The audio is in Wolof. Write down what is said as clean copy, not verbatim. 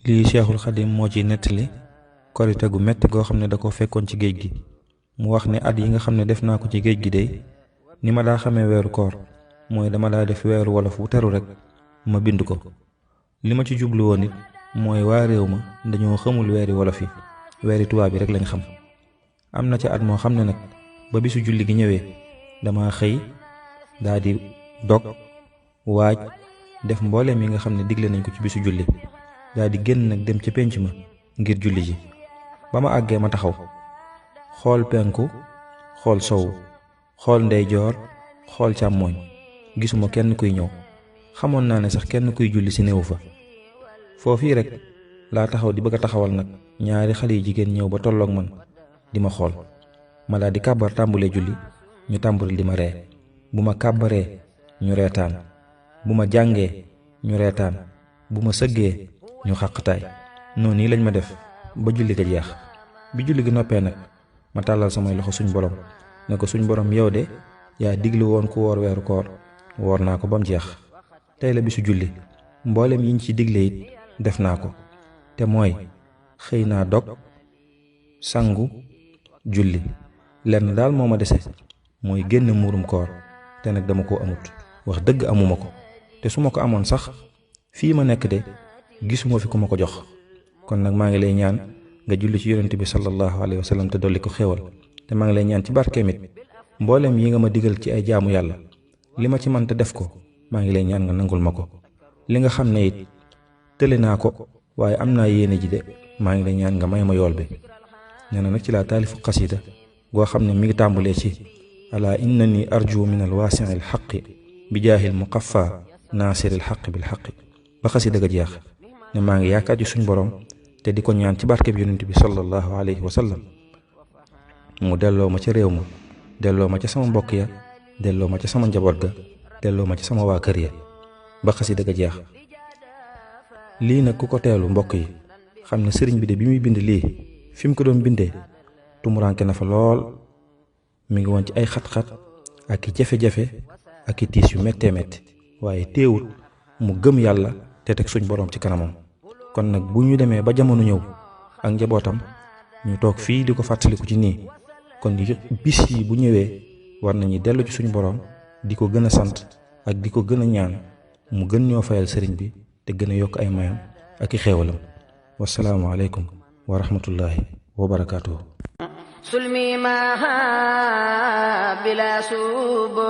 lii Cheikhul Khadim moo ci nettali korite gu metti goo xam ne da ko fekkoon ci géej gi. mu wax ne at yi nga xam ne def naa ko ci géej gi day ni ma daa xamee weeru koor mooy dama daa def weeru wolof wu teru rek ma bind ko. li ma ci jublu woon it mooy waa réew ma dañoo xamul weeri wolof yi, weeri tubaab bi rek lañ xam. am na ci at moo xam ne nag ba bisu julli gi ñëwee dama xëy daa di dog waaj def mbooleem yi nga xam ne digle nañ ko ci bisu julli, daa di génn nag dem ca pénc ma ngir julli ji. ba ma àggee ma taxaw xool penku, xool sowu, xool ndeyjoor, xool càmmooñ, gisuma kenn kuy ñëw. xamoon naa ne sax kenn kuy julli si néewu fa. foofii rek laa taxaw di bëgg a taxawal nag ñaari xale yu jigéen ñëw ba tolloog man di ma xool. ma daal di kàbbar tàmbulee julli, ñu tàmbali di ma ree. bu ma kàbbaree ñu reetaan, bu ma jàngee ñu reetaan, bu ma sëggee ñu xàqtaay. noonu yi lañ ma def ba julli ga jeex. bi julli gi noppee nag ma tàllal samay loxo suñ borom ne ko suñ borom yow de yaa diglu woon ku woor weeru koor, woor naa ko ba mu jeex. tey la bisu julli, mboolem yiñ ci digle it def naa ko, te mooy xëy naa dog, sangu, julli. lenn daal moo ma dese mooy génn muurum koor, te nag dama ko amut. wax dëgg amuma ko, te su ma ko amoon sax fii ma nekk de gisuma fi ku ma ko jox. kon nag maa ngi lay ñaan nga julli ci yonent bi sallallahu alayhi wa sallam te dolli ko xéewal. te maa ngi lay ñaan ci barkeem it mboolem yi nga ma digal ci ay jaamu yàlla, li ma ci mën te def ko, maa ngi lay ñaan nga nangul ma ko. li nga xam ne it tële naa ko waaye am naa yéene ji de, maa ngi lay ñaan nga may ma yool bi. nee na nag ci laa taalifu xasida goo xam ne mi ngi tàmbulee ci ala innani arju min alwaasi'i alxaqi bi jaahil muqaffa naasiril xaqi bil xaqi ba xasida ga jeex. ne maa ngi yaakaar ci suñ borom te di ko ñaan ci barkeb yonent bi sallallahu alayhi wa sallam mu delloo ma ca réew ma, delloo ma ca sama mbokk ya, delloo ma ca sama njaboot ga, delloo ma ca sama waa kër ya ba xasida ga jeex. lii nag ku ko teelu mbokk yi xam ne sëriñ bi de bi muy bind lii fi mu ko doon bindee tumuranke na fa lool. mi ngi woon ci ay xat-xat ak i jafe-jafe ak i tiis yu méttee métti, waaye teewul mu gëm yàlla te teg suñ borom ci kanamam. kon nag bu ñu demee ba jamono ñëw ak njabootam ñu toog fii di ko fàttaliku ci nii, kon bis yi bu ñëwee war nañu dellu ci suñu borom di ko gën a sant ak di ko gën a ñaan mu gën ñoo fayal sëriñ bi te gën a yokk ay mayam ak i xéewalam. wasalaamu aleykum wa rahmatullahi wa barakaatuhu. sulmi maha bila subo